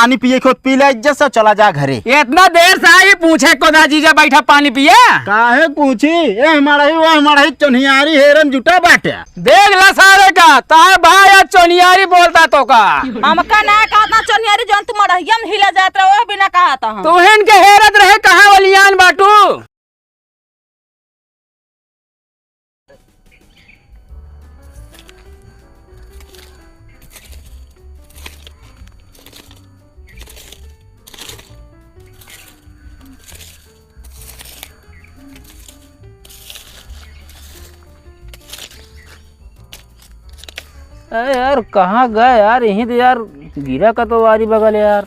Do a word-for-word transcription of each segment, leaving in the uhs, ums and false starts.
पानी पिए के होत पी ले, इज्जत से चला जा घरे। इतना देर से आई पूछे को ना जीजा बैठा पानी पिया? काहे पूछी? ए मड़ही, वो मड़ही चोन्हियारी हेरन जुटा बाटे। देख ला सारे का, तार भाई आज चोन्हियारी बोलता तो का। हमका ना कहता चोन्हियारी, जौन तू मड़हिया में हिला जात रहो, बिना कहता हम। तू हिन के हेरत रहे, कहाँ वलियान बाटू? अरे यार, कहाँ गए यार? यहीं तो यार गिरा का तो वारी बगल यार।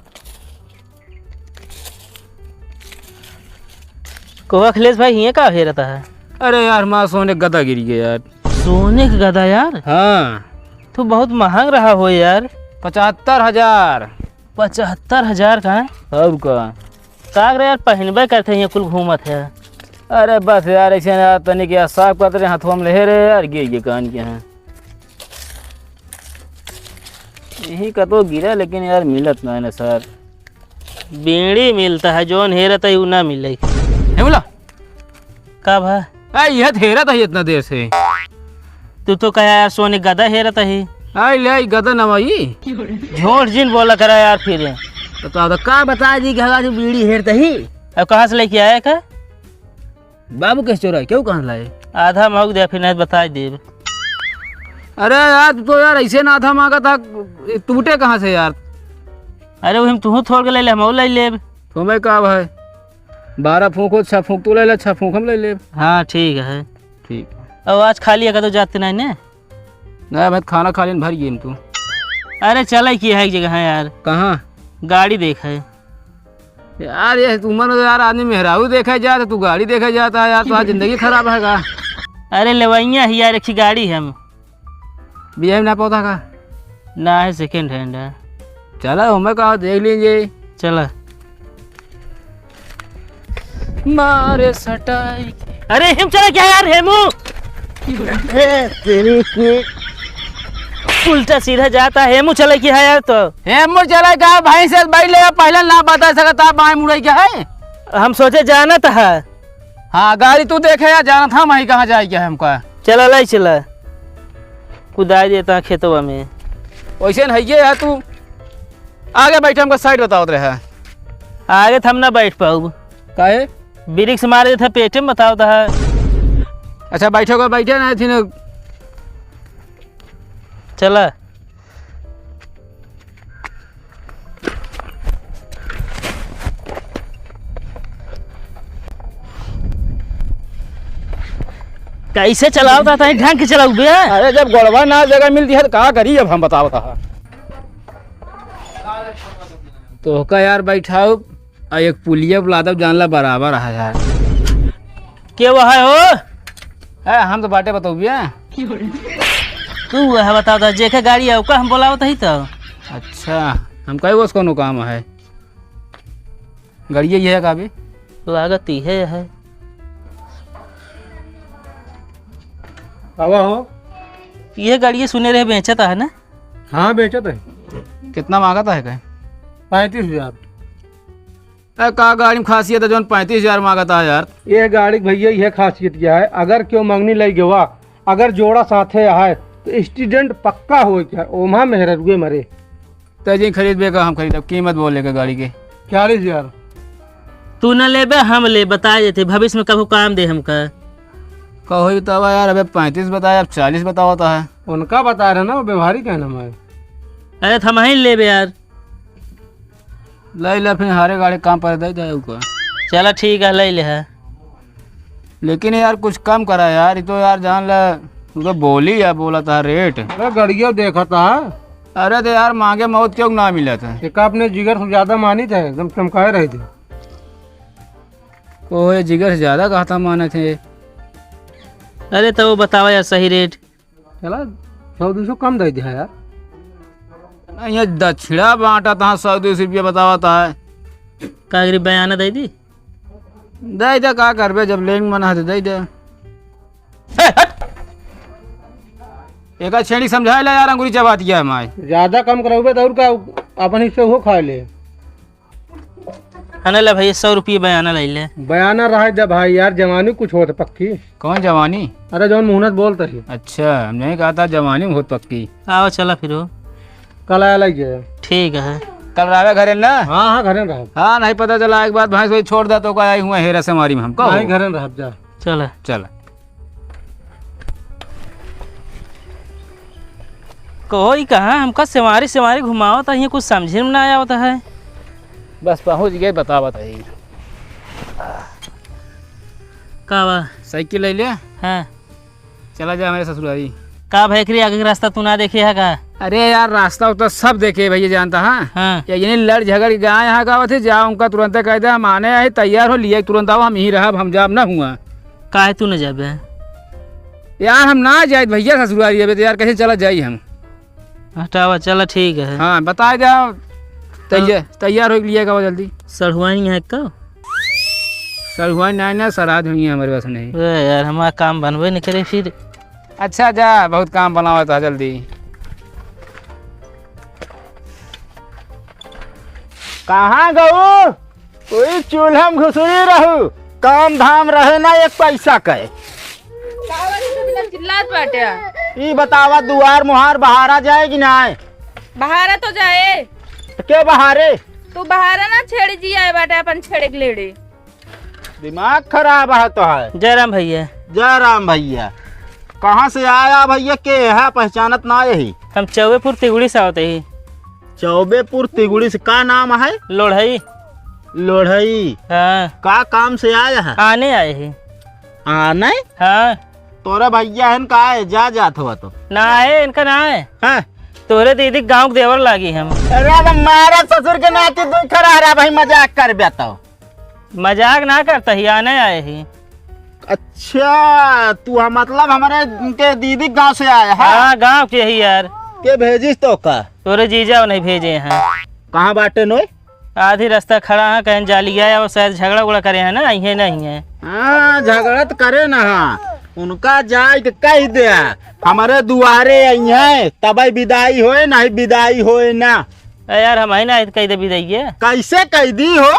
को अखिलेश भाई, हिये का हेरत है? अरे यार, माँ सोने गदा गिर गया यार। सोने का गदा यार? हाँ। तो बहुत महंग रहा हो यार। पचहत्तर हजार। पचहत्तर हजार का है? और का? का करे यार, पहनबे करते हैं, कुल घूमत है। अरे बस यार, ऐसे यार, तनिक यार साफ करते रहे, हथवा में ले रहे यार, गिर गए कान के हैं। यही का तो गिरा, लेकिन यार मिलत ना है ना सर। बीड़ी मिलता है, जौन हेरत है, उ ना मिले। हे बोला। का भा? आ, यह तो हेरत है इतना देर से। तू तो कहा यार सोने गदा हेरत है। आई ले, आई गदा नवाई। झूठ जिन बोला करा यार फिर। तो, तो, तो का बता दी कि हवा जो बीड़ी हेरत ही? अब कहाँ से लेके आया का? बाबू कैसे चोरा है? क्यों कहाँ से लाए? आधा मौक दे, फिर नहीं बता देब। अरे यार, तू तो यार ऐसे ना आधा मांगा था, टूटे कहाँ से यार? अरे वही में तू थोड़ के ले ले, हम और ले लेब। तुम्हें का भाई, बारह फूंक हो, छह फूंक तू ले ले, छह फूंक हम ले लेब। हाँ, ठीक है। ठीक। अब आज खाली है, कतो जाते नहीं ने? नहीं भाई, खाना खा लेन, भर गए तू। अरे चले की है एक जगह है यार। कहाँ? गाड़ी देख है। यार, ये उम्र में तो यार आदमी मेहरारू देखे जाए, तो तू गाड़ी देखे जाता है यार, तो आज जिंदगी खराब है का? अरे लेवैया ही यार, एक ही गाड़ी है हम। बीआई में ना पौधा का? ना है, second hand है। चला, हमें कहा देख लीजिए। चला। मारे सटाई। अरे हेम चला क्या यार, हेमू? ए, तेरी की। उल्टा सीधा जाता है, हेमू चले की है यार तो। हेमू चले का, भाई से बैठ ले, पहले ना बता सकता, बाएं मुड़े क्या है? हम सोचे जानत है। हाँ, गाड़ी तू देखे या जानत हम ही कहाँ जाए क्या हमका। चला लाई चला। कुदाई देता खेतवा में। वैसे न है ये है तू। आगे बैठे हमका side बतावत रहे। आगे त हम ना बैठ पाउब। काहे? ब्रेक से मारे देता पेटे में बतावत है। अच्छा बैठो का बैठे ना थी ना। चला। कैसे चलाओ ता तहीं ढंग के चलाऊ बे? अरे जब गोड़वा ना जगह मिलती है तो का करी अब हम बताओ ता। तोहका यार बैठाउब, आ एक पुलिया बुला दब, जानला बराबर है यार। के वो है हो? ए, हम तो बाटे बतौबिया। तू वह बताओ तो, जेके गाड़ी है, ओका हम बोलावत ही तो। अच्छा, हम कहे बस कोनो काम है? गाड़िया ये है का बे? लागत ही है, है। आवा हो। ये गाड़िया सुने रहे बेचत है ना? हाँ, बेचत है। कितना मांगत है कहे? पैंतीस हजार। ए, का गाड़ी में खासियत है जौन पैंतीस हजार मांगत है यार? ये गाड़ी के भैया ये खासियत क्या है, अगर क्यों मंगनी लई गवा, अगर जोड़ा साथे आए तो accident पक्का होए क्या, ओमा मेहररुए मरे। ते जी खरीदबे का हम खरीदब, कीमत बोले के गाड़ी के। चालीस हजार। तू न लेबे, हम ले, बताए देते, भविष्य में कभू काम दे हमका। कहो ही बतावा यार, अबे पैंतीस बताए, अब चालीस बतावत है। उनका बता रहे ना, वो व्यवहारिक है ना हमारे। अरे त हमहीं लेबे यार। लइ ले, फिर हारे गाड़े काम पर दे दे ऊपर। चला ठीक है, लइ ले है। लेकिन यार कुछ कम करा यार, ये तो यार जान ले, तू तो बोली है, बोला था रेट। अरे गड़िया देखा था। अरे तो यार मांगे मौत क्यों ना मिला था? एक अपने जिगर से ज्यादा मानी थे, एकदम चमकाए रहे थे। ओ ये जिगर से ज्यादा कहा था माने थे। अरे तो वो बतावा यार सही रेट। चला, सौ दो सौ कम दे दिया यार। नहीं, ये दक्षिणा बांटा था, सौ दो सौ रुपया बतावा था। का करी, बयाना दे दी? दे दे, का करबे, जब लेन मन है तो दे दे। हे, हट! एका छेड़ी समझाए ला यार, अंगुरी चबात गया है माय। ज्यादा कम कराउबे तो और का, अपन हिस्से हो खा ले। हने ले भैया, सौ रुपये बयाना ले ले। बयाना रहा दे भाई यार, जवानी कुछ होत पक्की। कौन जवानी? अरे जौन मुहनत बोलत ही। अच्छा, हम नहीं कहा था जवानी में होत पक्की। आओ चला फिर हो। कल आया लग जाए। ठीक है। कल रहबे घरे ना? हाँ, हाँ, घरे रहब। हाँ, नहीं पता चला, एक बात भैंस वही छोड़ दे तो का आई हुआ हेरा से मारी में हमको। नहीं, घरे रहब जा। चला। चला। कोई कहाँ हमका सेवारी सेवारी घुमावत है, कुछ समझे में ना आवत है। बस पहुँच गए, बतावत है। का बा? साइकिल ले ले। हाँ। चला जा हमारे ससुरारी। का भाई, एकरी आगे के रास्ता तू ना देखे है का? अरे यार, रास्ता उस्ता सब देखे भैया, जानता है। हाँ। या यानी लड़ झगड़ के गाय यहाँ का आवत है, जा उनका तुरंत कह दे, हम आने आए, तैयार हो, लिए तुरंत आओ, हम यहीं रहब, हम जाब ना हुआ। काहे तू न जाबे? यार, हम ना जाइत भैया ससुरारी, अबे तो यार, कैसे चला जाई हम? हटावा, चला, ठीक है। हाँ, बताए दे, तैयार, हाँ। तैयार हो लिया का जल्दी। सड़हुआइन है का? सड़हुआइन नहीं ना, सराध हुई है हमारे पास नहीं। अरे यार, हमारा काम बनबे नहीं करे फिर। अच्छा जा, बहुत काम बनावा था जल्दी। कहाँ गऊ? वही चूल्हा में घुसुरी रहू, काम धाम रहे ना एक पैसा के। का बात है, इतना चिल्लात बाटे? ई बतावा, दुआर मुहार बहारा जाए कि नाय? बहारा तो जाए। तो के बहारे? तू बहारा ना, छेड़ी जी आए बाटे, अपन छेड़े के लेड़े। दिमाग खराब है तो है। जय राम भैया। जय राम भैया। कहाँ से आया भैया, के है, पहचानत ना यही? हम चौबेपुर तिगुड़ी से आवत ही। चौबेपुर तिगुड़ी से, का नाम है? लोढ़ई। लोढ़ई। हाँ। का काम से आया है? आने आए ही। आने? हाँ। तोरा भैया हन का है, जा जात हुआ तो। ना है, इनका ना है। हाँ। तोरे दीदी गाँव के देवर लागी हम। अरे अब मारा ससुर के नाती तू खड़ा रहा भाई, मजाक कर बेटा। मजाक ना करता ही, आने आए ही। अच्छा, तू हम मतलब हमारे उनके दीदी के गाँव से आया है? हाँ, गाँव के ही यार। के भेजिस तो का? तोरे जीजा नहीं भेजे हैं। कहाँ बाटे नोय? आधी रास्ता खड़ा है, कहीं जालिया है, वो शायद झगड़ा उगड़ा करे हैं ना, अइहे नहीं है। हाँ, झगड़ा तो करे ना, हाँ। उनका जाए के कह दे, हमारे दुआरे अइहे, तबे विदाई होए, नहीं विदाई होए ना। ए यार, हम ही ना कह दे विदाई के। कैसे कह दी हो?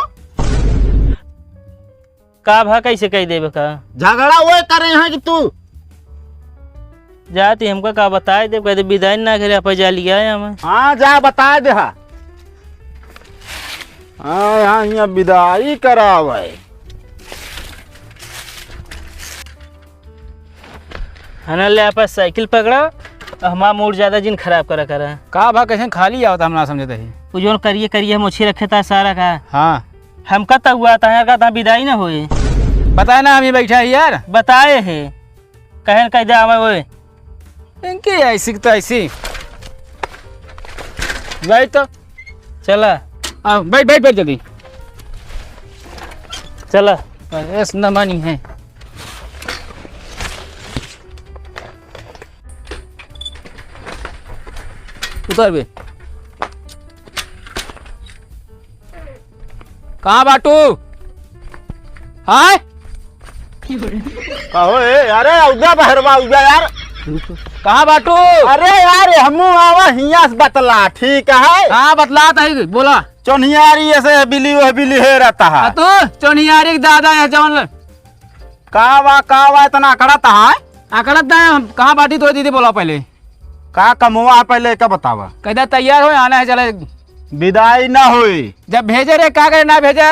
का भा, कैसे कह देबे का? झगड़ा वो करे हैं कि तू? जाती हमका का बताए दे, कह दे विदाई ना करे, आप जा लिया है हमें। हाँ, जा बता दे हा। हाँ, यहाँ, यहाँ विदाई करावे। हना ले आपा साइकिल पकड़ा, और हमारा मूड ज्यादा जिन खराब करा करा। का भा, कैसे खाली आवत, हम ना समझत ही। वो जोन करिए करिए मोछी रखे था सारा का। हाँ। हमका त हुआ था, यार का था विदाई ना होए। बताए ना, हम ही बैठा ही यार। बताए है, कहन कह दे आवे ओए। इनकी ऐसी तो ऐसी। भाई तो चला। आ, बैठ, बैठ, बैठ जल्दी। चला। ऐस न मानी है। उतर बे। कहाँ बाटू? हाय? कहो ए, अरे उदा बहरवा उदा यार। कहाँ बाटू? अरे यार, हमू आवा हियाँ से बतला, ठीक है? हाँ, बतला तही, बोला। चोनियारी ऐसे बिली, वह बिली है रहता है। आ तू चोनियारी के दादा है जवन। का वा, का वा, इतना अकड़त है? अकड़त है, हम कहाँ बाटी तो दीदी बोला पहले। का कमवा है पहले, का बतावा? कहता तैयार हो, आना है, चले। विदाई ना होई। जब भेजे रे, का करे ना भेजे?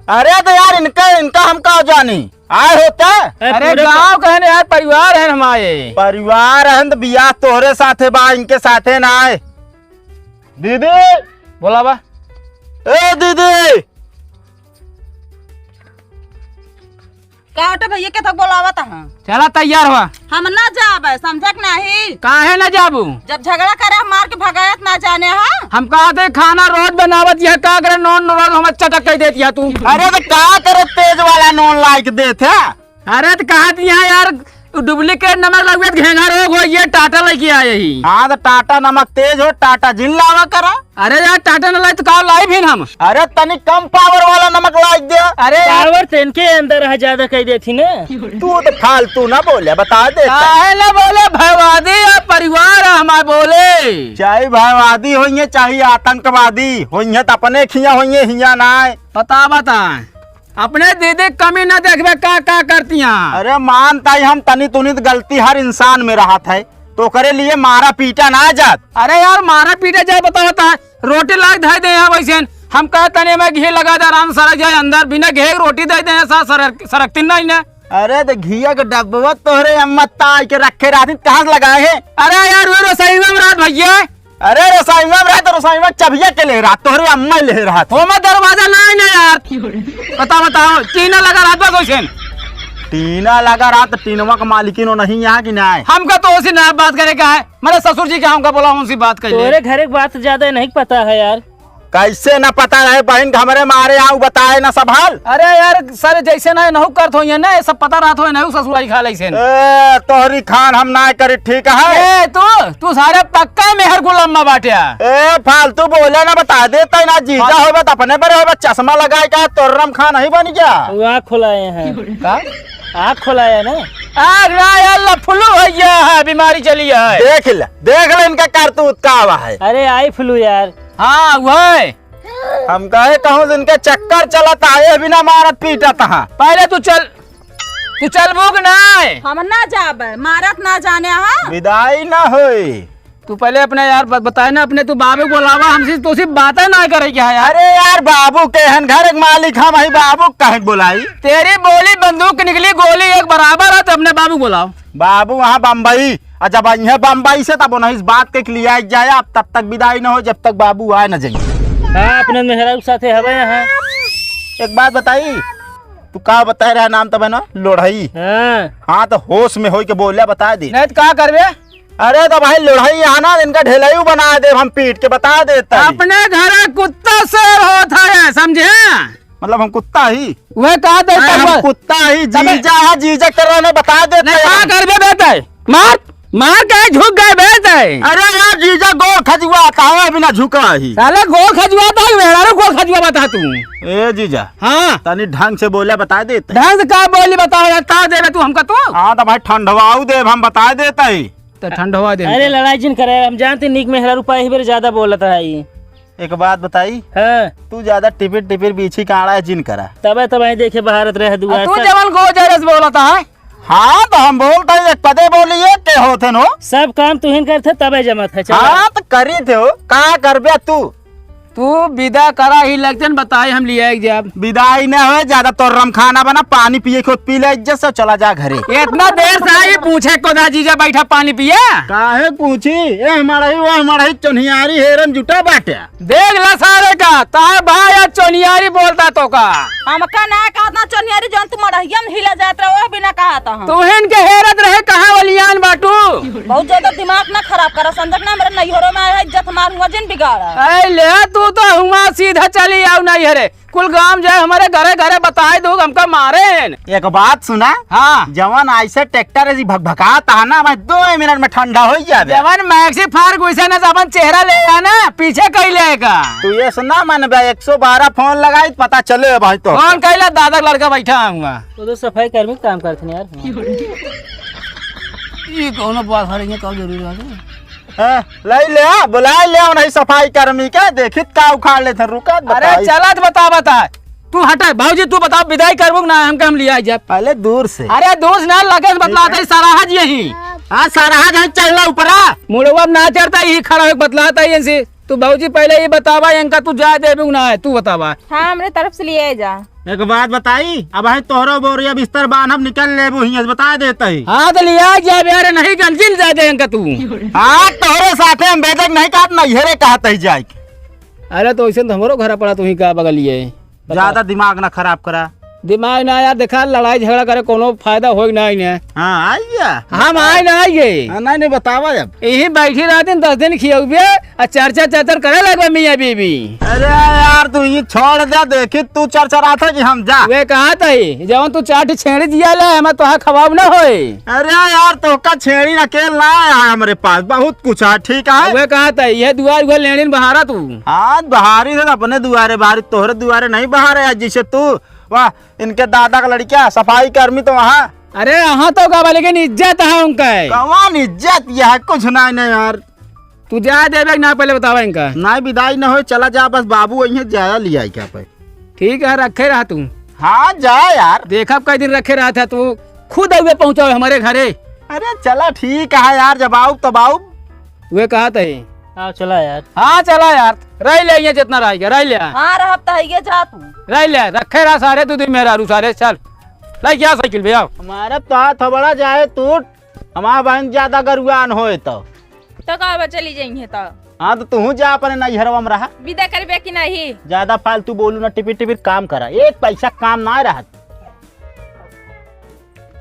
अरे तो यार, इनका, इनका हम का जानी, आए होते। अरे पूरे गाँव का है ना यार, परिवार है हमारे। परिवार है तो बियाह तोहरे साथे बा, इनके साथे ना आए। दीदी। बोला बा। ए दीदी। का होटे भैया के तक बोलावत है? चला तैयार हुआ। हम ना जाबे, समझक नहीं। काहे ना जाबू? जब झगड़ा करे, हम मार के भगायत ना जाने हा। हम कहा थे खाना रोज बनावत यह, का करे नॉन रोज हम चटक कर देती है तू। अरे तो का करे तेज वाला नॉन लाइक देत है? अरे तो कहा थी यहाँ यार, तू duplicate नमक लगबे त घेंघा रोग होइ, ये टाटा लइके आए ही। हाँ, तो टाटा नमक तेज हो, टाटा जिन लावा करा। अरे यार, टाटा न लाई तो का लाई फिर हम? अरे, तनी कम power वाला नमक लाइ दे। अरे यार। Power तो इनके अंदर है, ज्यादा कह देती ना। तू तो फालतू ना बोले, बता दे। काहे ना बोले, भयवादी या परिवार है हमार बोले। चाहे भयवादी होइए, चाहे आतंकवादी होइए, तो अपने खिया होइए, हिया ना आए। बता, बता। अपने दीदी क कमी न देखबे, का, का करती हैं? अरे मान ताई, हम तनी तुनी त गलती हर इंसान में रहत है, तो ओकरे लिए मारा पीटा ना जात। अरे यार, मारा पीटा जाए, बताओ ता, रोटी लाइ धइ दे हैं वैसे। हम कहे तनी में घी लगा दे, आराम सरक जाए अंदर, बिना घी के रोटी दइ दे हैं, सा सरक, सरकती नहीं ना। अरे तो घिया के डब्बा तोहरे अम्मा ताई के रखे रहती, कहाँ से लगाए है? अरे यार, वो रसोई में रहत भैया। अरे रसोईवा में रहा तो रसोईवा चबिया के ले रहा, तोहरे अम्मा ले रहा। ओमा दरवाजा ना है ना यार। बता, बताओ, टीना लगा रहा बा कैसे? टीना लगा रहा तो टीनवा का मालिकिन वो नहीं यहाँ की ना है। हमका तो उसी ना बात करे का है, मेरे ससुर जी के हमका बोला उनसे बात कर ले। तोरे घर एक बात ज्यादा नहीं पता है यार। कैसे ना पता रहे बहन, हमरे मारे आऊ बताए ना सब हाल। अरे यार, सारे जैसे ना नहु करत होइए ना, ये सब पता रहत होए नहु ससुराई खा लैसे। ए, तोहरी खान हम ना करी, ठीक है? ए, तू, तू सारे पक्का मेहर गुलाम में बाटिया। ए, फालतू बोले ना, बता देता ना, जीजा हाँ। होबे त अपने बरे होबे, चश्मा लगाए का तोर रम खान नहीं बन गया। वो आँख खोलाए हैं। का? आँख खोलाए ना। आँख ना यार, लफुल्लू भैया है, बीमारी चली है। देख ले, देख ले इनका करतूत का हुआ है। अरे आई फ्लू यार। हाँ, वही। हम कहे कहूँ जिनके चक्कर चलत आए बिना मारत पीटत हाँ। पहले तू चल, तू चलबू कि नाय? हम ना जाबे, मारत ना जाने हाँ। विदाई ना होई। तू पहले अपने यार ब-, बताए ना अपने, तू बाबू बोलावा, हमसे तो सिर्फ बातें ना करे क्या यार? अरे यार, बाबू के हन घर के मालिक हम ही, बाबू कहे बोलाई? तेरी बोली बंदूक निकली, गोली एक बराबर है, तो अपने बाबू बोलाओ। बाबू वहाँ बम्बई, और जब अइहे बम्बई से तब उन्हें इस बात के लिए आइ जाए, आप तब तक विदाई न हो जब तक बाबू आए न जाइए। हाँ, अपने मेहरारू के साथे हवे यहाँ। एक बात बताई, तू का बताए रहा नाम तब है ना लोढ़ई। हाँ। हाँ, तो होश में होई के बोले बता दे। नहीं तो का करबे? अरे तो भाई लोढ़ई यहाँ ना इनका ढेलई बना दे, हम पीट के बता देता है। अपने घर कुत्ता शेर होता है, समझे? मतलब हम कुत्ता ही? वह कहा दे अरे तब हम वह कुत्ता ही, तब जीजा है, जीजा के रहने बता देते नहीं, का हैं। करबे बेटे? मार, मार के झुक गए बेटे। अरे यार जीजा गोड़ खजुआ, कहाँ बिना झुका ही? साले गोड़ खजुआ था, मेहरारू गोड़ खजुआ बता तू। ए जीजा, हाँ। तनी ढंग से बोले बता देते। ढंग से का बोली बताओ यार, का देबे तू हमका तू? हाँ तो भाई ठंडवाऊ देब हम बता देते ही। तो ठंडवा दे अरे हमका। लड़ाई जिन करे, हम जानते नीक मेहरारू पाए ही बेर ज्यादा बोलत है ई। एक बात बताई, हाँ। तू ज्यादा टिपिर टिपिर बीछी काड़ा है जिन करा। तबे तो भाई देखे बहारत रहे दुआ आ, तू सब। जवन गो जरस बोलत है। हाँ, तो हम बोलते हैं, एक पदे बोलिए, के होते नो? सब काम तुहिन करते, तबे जमत है, चला। हाँ, तो करी थे हो, का करबे तू? तू विदा करा ही लगते न बताए, हम लिया एक जब। विदाई न हो, ज्यादा तो रम खाना बना, पानी पिए खुद पी ले, इज्जत से चला जा घरे। इतना देर से आई, पूछे को ना जीजा बैठा पानी पिया? काहे पूछी? ए हमारा ही, वो हमारा ही चोनियारी हेरन जुटा बाटे। देख ला सारे का, तार भाई आज चोनियारी बोलता तो का। हमका ना कहत ना चोनियारी, जौन तू मड़हिया में हिला जात रहो, वह बिना कहत हम। तुहिन के हेरत रहे, कहाँ वलियान बाटू? बहुत ज्यादा दिमाग ना खराब करा, समझत ना, मेरे नैहरों में आया, इज्जत हमार हुआ जिन बिगाड़ा। ऐ ले, तू तो हुआ सीधा चली आऊ नैहरे। कुल गांव जाए, हमारे घरे घरे बताए दो, हमका मारे हैं। एक बात सुना। हाँ। जवन ऐसे ट्रैक्टर ऐसी भकभकात है ना, मैं दो मिनट में ठंडा हो जाबे। जवन मैक्सी फर्गुसन है, अपन चेहरा ले आना, पीछे कहीं लेगा। तू ये सुना, मन बे एक सौ बारह फोन लगाई, पता चले भाई तो। कौन कहला दादा का लड़का बैठा हुआ? वो तो सफाई कर्मी काम करते हैं यार। ये कौन बात हो रही है, कौन जरूरी बात है? हाँ, लाई ले, बुलाई ले, नहीं सफाई कर्मी के, देखित का उखाड़ लेते हैं, रुका, अरे बताई। चलत बता, बता। तू हटा, बाबूजी, तू बताओ, विदाई करबो कि ना, हमके हम लिया जाब। पहले दूर से। अरे दूर से ना, लगे से बतलाता है, सरहज यही। हाँ, सरहज है, चढ़ला ऊपरा। मुड़वा में ना चढ़ता, यही खड़ा होके बतलाता है इनसे। तू बाबूजी, पहले ये बतावा, इनका तू जाए देबे कि ना, तू बतावा। हाँ, हमरे तरफ से लिया जा। एक बात बताई, अब है तोहरो बोरिया बिस्तर बांधब, निकल लेबू हियां से, बता देता ही। हाँ, तो लिया जाबे, अरे नहीं, गंजिल जाए दे इनका तू। हाँ, तोहरे साथे हम बेदक नहीं कहत, नैहरे कहत ही जाए। अरे तो वैसे तो हमरो घर पड़ा, तू ही का बगलिए। बता। ज्यादा दिमाग ना खराब करा। दिमाग ना यार, देखा, लड़ाई झगड़ा करे कोनो फायदा होई ना इन्हें। हाँ, आई गया। हम आए ना आइए। हाँ, नहीं, नहीं, बतावा अब। यहीं बैठी रहती, दस दिन खियौबे, आ चर्चा चर्चा करे लगबे मियाँ बीबी। अरे यार, तू ये छोड़ दे, देखी तू चर्चा रहा था कि हम जा। वे कहा तही, जवन तू चार ठे छेड़ी दिया ले, हमें तोहा खवाब ना होए। अरे यार, तोहका छेड़ी अकेल ना आया है हमरे पास, बहुत कुछ है, ठीक है? वे कहा तही, ये दुआर उहे लेनिन बहारा तू। हाँ, बहारी से अपने दुआरे बहारी, तोहरे दुआरे नहीं बहारे आज, जिसे तू, वाह, इनके दादा का लड़का सफाई कर्मी तो वहाँ। अरे, यहाँ तो का बा, लेकिन इज्जत है उनका है। कौन इज्जत? यह कुछ नहीं, नहीं यार। तू जाए देबे कि ना, पहले बतावा इनका। नहीं, विदाई न होए, चला जा, बस बाबू वहीं जाया लिया क्या पे। ठीक है, रखे रहा तू। हाँ, जा यार। देखब कई दिन रखे रहा था तू, खुद अउबे पहुँचावे हमरे घरे। अरे चला, ठीक है यार, जब आउब तब आउब। वे कहा तही। हाँ, चला यार। हाँ, चला यार, रह ले, ये जितना रह गया, रह ले। हाँ, रहब त हइये, जा तू। रह ले, रखे रहा सारे दू दिन मेहरारू सारे, चल। ले गया साइकिल भैया। हमारा तो हाथ बड़ा जाए टूट, हमारा बहन ज्यादा गरुआन होए तो। तो का बा, चली जाइए तो। हाँ, तो तू जा अपने नैहरवा में रहा। विदा करबे कि नहीं? ज्यादा फालतू बोलू ना, टिपिर टिपिर काम करा, एक पैसा काम ना रहत।